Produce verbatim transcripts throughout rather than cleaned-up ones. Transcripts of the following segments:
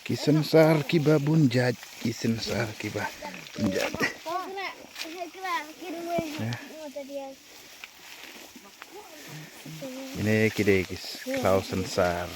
Ki synsar kiba bun jait, ki synsar kiba bun jait. Ine ki dei ki khlaw synsar.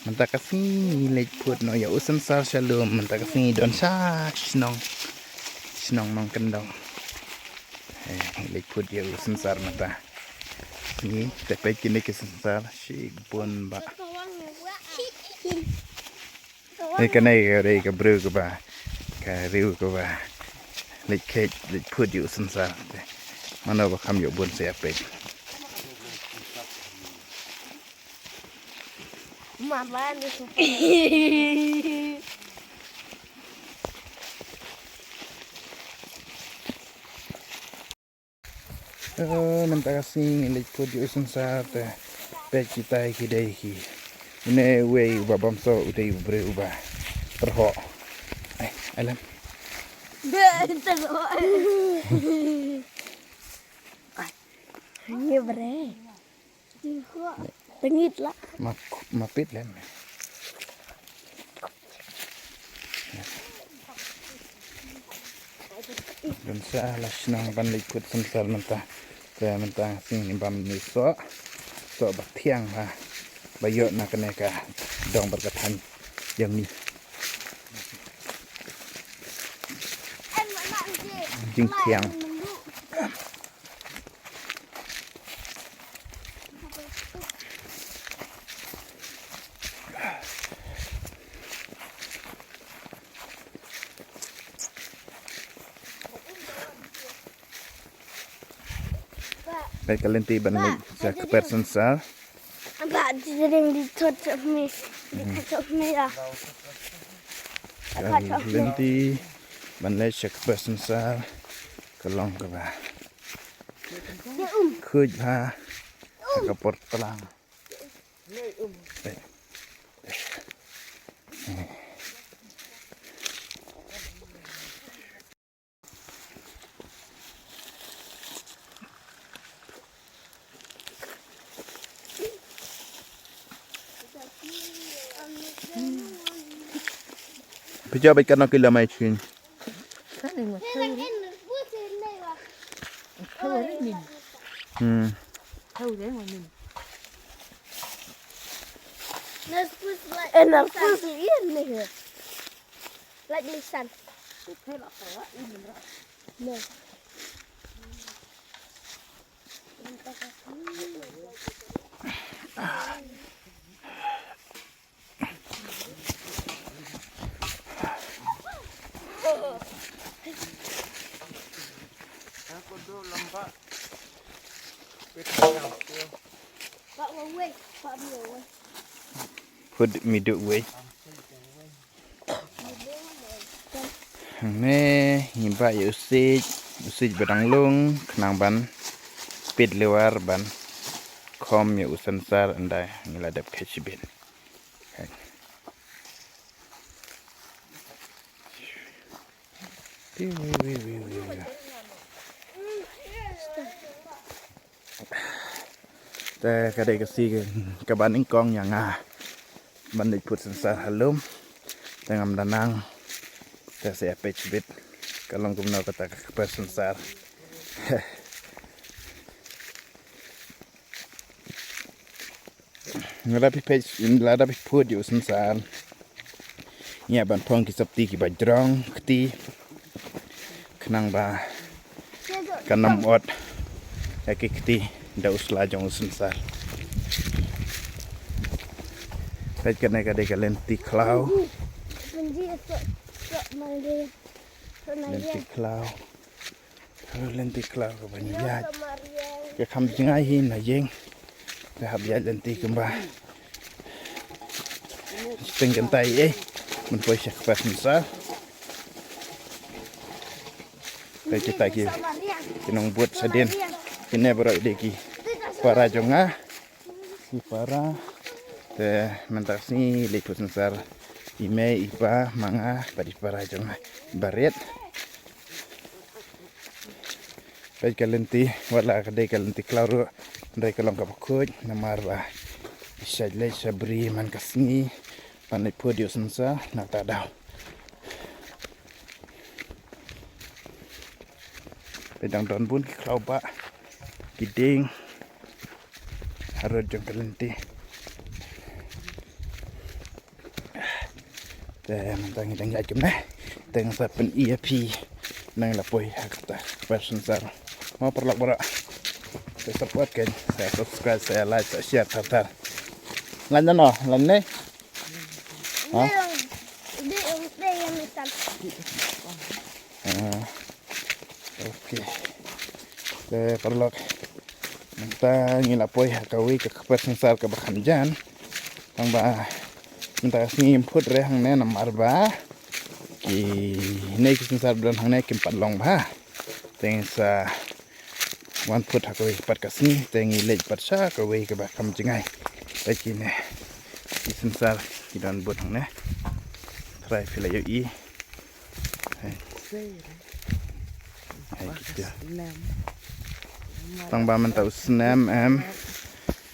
Mynta ka sngi ngi leit put noh ïa u synsar sha lum, mynta ka sngi don sha shnong. Shnong Nongkyndong. Eh, ngi leit put ïa u synsar mynta. Ngi te peit kine ki synsar shi bun ba. Ei, kane ka dei ka briew kaba, ka briew kaba leit kheit, leit put ïa u synsar. Mano ba kham ïoh bun sa ïa peit. Eh, mynta ka sngi ngi leit put ïa u synsar te. Peit kita ki dei ki. Une uwei uba bamsoh u dei u briew uba pyrhoh. Ai, ai lem. Ïa bre. Tengit lah. Ma, ma pit lem. Don sa la shnong ban leit put synsar mynta. Te mynta sing ni bam ni soh. Soh ba thiang ha. Ba ïoh na kane ka dong bad ka thaiñ jong ni. Jingthiang. Peit ka lynti ban leit sha kper synsar. Ba, di ring di thot mi. Di thot mi ah. Ka lynti ban leit sha kper synsar. Ka long kaba khuid bha ha ka por tlang. Phi jop bad katno ki lamai chin. Hmm. En ar pus ïa ne. Like my son. No. Put mi duk wei. Hangne ngi bah ïa u siej, u siej ba dang lung khnang ban pit liwar ban khom ïa u synsar, ynda ngi la dep kheit shibit. Te ka dei ka sngi kaba nyngkong ïa nga ban leit put synsar ha lum. Te ngam da nang. Te sa ïa peit shibit ka long kumno kata ka kper synsar. Lada phi peit, lada phi put ïa u synsar, ïa ban phong ki sopti kiba jrong kti, khnang ba kan ym ot ïa ki kti da u sla jong u synsar. Peit kane ka dei ka lynti khlaw. Lynti khlaw. Lynti khlaw kaba ïaid. Ka kham jngai hi na ïing. Ka hap ïaid lynti kumba. Sting kyntai eh. Ban poi sha kper synsar. Ka kita ki, ki nongbud shadien. Kine baroh dei ki para jong nga. Ki para. Te mynta ka sngi leit put synsar i mei, i pa, ma nga bad i para jong nga barit. Peit ka lynti, wat la ka dei ka lynti khlaw ruh, hynrei ka long kaba khuid namar ba i shait leit sha bri man ka sngi ban leit phut ïa u synsar na kata ka daw. Peit, dang don bun ki khlaw ba ki dieng harud jong ka lynti. Te mynta ngi dang ïaid kumne. Te ngan sa pyni ïa phi nang la poi ha kata ka kper synsar. Mo paralok baroh, te support kein, sa subscribe, sa like, sa share, thar thar. Lan na no, lan ne? Ha? Ah, okay. Te paralok, mynta ngi la poi ha kawei ka kper synsar kaba kham jan. Tang ba mynta ka sngi ngim phut re hangne namar ba kine ki synsar ba don hangne kim pat long bha. Te ngin sa wan phut ha kawei pat ka sngi, te ngi leit pat sha kawei kaba kham jngai. Te kine ki synsar ki don bun hangne. Trai phi la ïohi. Hai. Hai, kita. Tang ba mynta u snem em.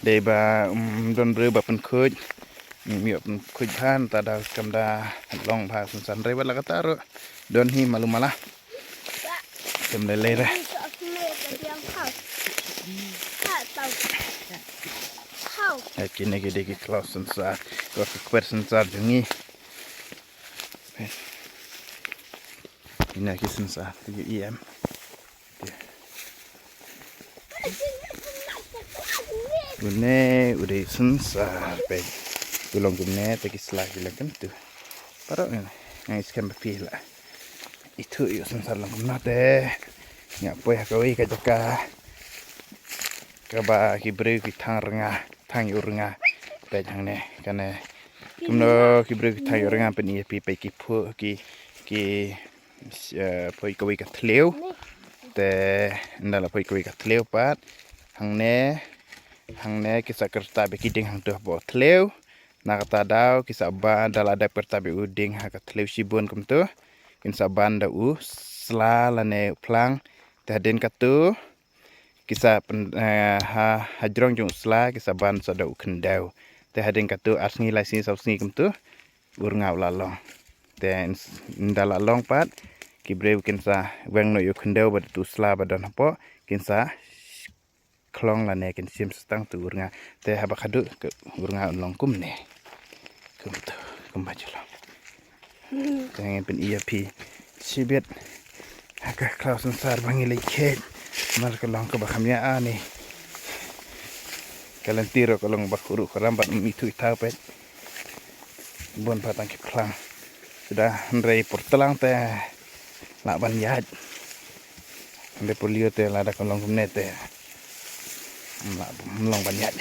Dei ba, um, don briew ba pynkhuid. Ngim ïoh pynkhuid bha, mynta da kam da long bha synsar, hynrei wat la kata ruh don hi malu mala. Kam da lei re. Hai, kine ki dei ki khlaw synsar, ki kper synsar jong ngi. Ina ki synsar, te ïohi em. Une u dei synsar, peit. U long kumne, te ki sla ki long kumtu. Paralok, nga ngeit skhem ba phi la ithuh ïa u synsar long kumno te. Nga poi ha kawei ka jaka kaba ki briew ki thang rnga, thang ïa u rnga. Peit hangne, kane. Kumno ki briew ki thang ïa u rnga, pyni ïa phi, peit ki phuh, ki, ki, eh, poi kawei ka thliew. Te ynda la poi kawei ka thliew pat, hangne, hangne ki sa kyrta bad ki dieng hangto hapoh thliew. Na kata daw ki sa ban, da la dep kyrta bad u dieng ha ka thliew shibun kumto, kin sa ban da u sla lane u phlang. Te hadien kato ki sa pyn-, eh, ha, ha jrong jong u sla ki sa ban sa da u khyndew. Te hadien kato ar sngi, lai sngi, saw sngi kumto, u rnga u la long. Te ynda la long pat, ki briew kin sa weng noh ïa u khyndew bad u sla ba don hapoh, kin sa khlong lane kin shim sa tang tu u rnga. Te haba khaduh u rnga un long kumne. Kumto, kumba ju long. Te ngan pyni ïa phi shibit ha ka khlaw synsar ba ngi leit kheit. Namar ka long kaba kham ïa ani. Ka lynti ruh ka long ba khuruh khuram bad ym ithuh ithaw, peit. Bun pat tang ki phlang. Suda hynrei por tlang te lah ban ïaid. Hynrei por lyiur te lada ka long kumne te ym lah, ym long ban ïaid.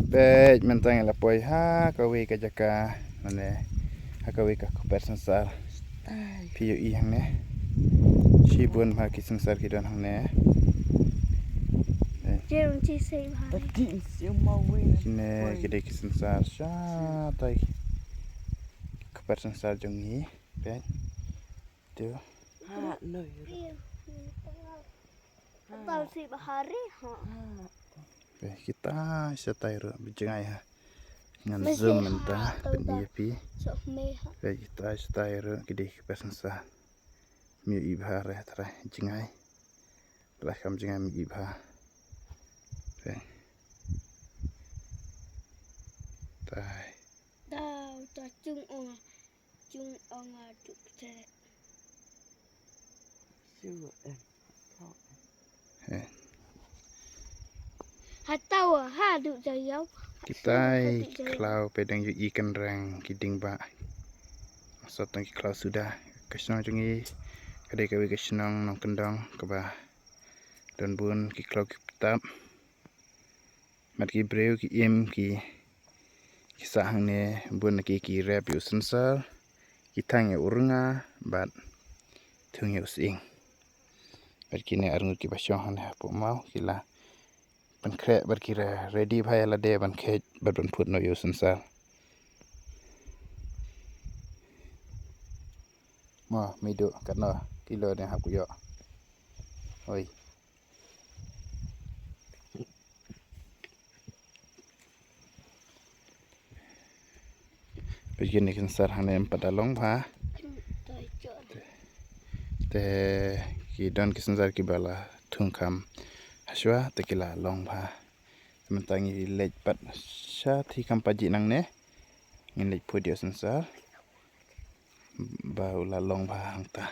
Peit, mynta ngi la poi ha kawei ka jaka, mane ha kawei ka kper synsar. Phi ïohi hangne. Shibun bha ki synsar ki don hangne. Kine ki dei ki synsar shatai. Kper synsar jong ngi. Peit. Tu. Peit, kitai shatai ruh, ba jngai ha. Ngan zoom mynta, pyni ïa phi. Peit, kitai shatai ruh, ki dei ki kper synsar. Ym ïohi bha re, trai, jngai. Lah kam jngai, ym ïohi bha. Peit. Tai. Dau, ta chung ong. Chung ong a duk tek. Shu em. He. Hatau ha duk jayau. Kitai ki khlaw, peit, dang ïohi kynreng ki dieng ba. Sot tang ki khlaw suda. Ka shnong jong ngi ka dei kawei ka shnong nongkyndong kaba don bun ki khlaw ki btap. Bad ki briew ki im ki, ki sah hangne bun na ki, ki rep ïa u synsar, ki thang ïa u rnga, bad thung ïa u sying. Bad kine arngut kiba shong hangne hapoh maw ki la pynkhreh bad ki re-, ready bha ïa lade ban kheit bad ban phut noh ïa u synsar. Mo, mei duh katno kilo ne hap ku ïoh. Oi. Peit kine ki synsar hangne em pat da long bha. Te ki don ki synsar kiba la thung kham hashwa te ki la long bha. Te mynta ngi leit pat sha thi kham pajih nangne. Ngin leit phut ïa u synsar ba u la long bha hangta.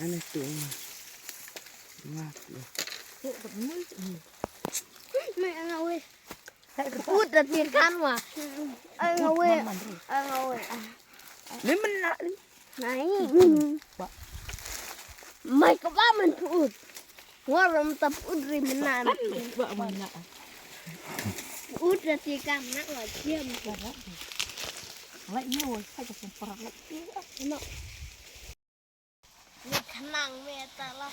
Ane tu nga. Nga tu. Mai anga we. Ut da ti kan wa. Anga we. Anga we. Ni men nak ni. Nai. Mai ka ba men pu ut. Ngor ram ta pu ut ri men na. Kan mai ba men nak. Ut da ti kan nak wa tiam. Lai ni wa sa ka pun parak lai. No. Ni khnang me ta la.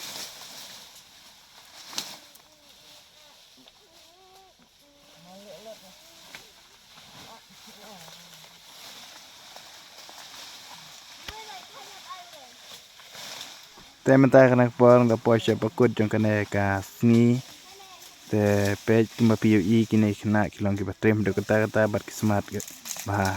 Te mynta kane ka por nga poi sha ba kut jong kane ka sngi. Te peit kumba phi ïohi kine ki khynnah ki long kiba triem haduh katta katta bad ki smat bha.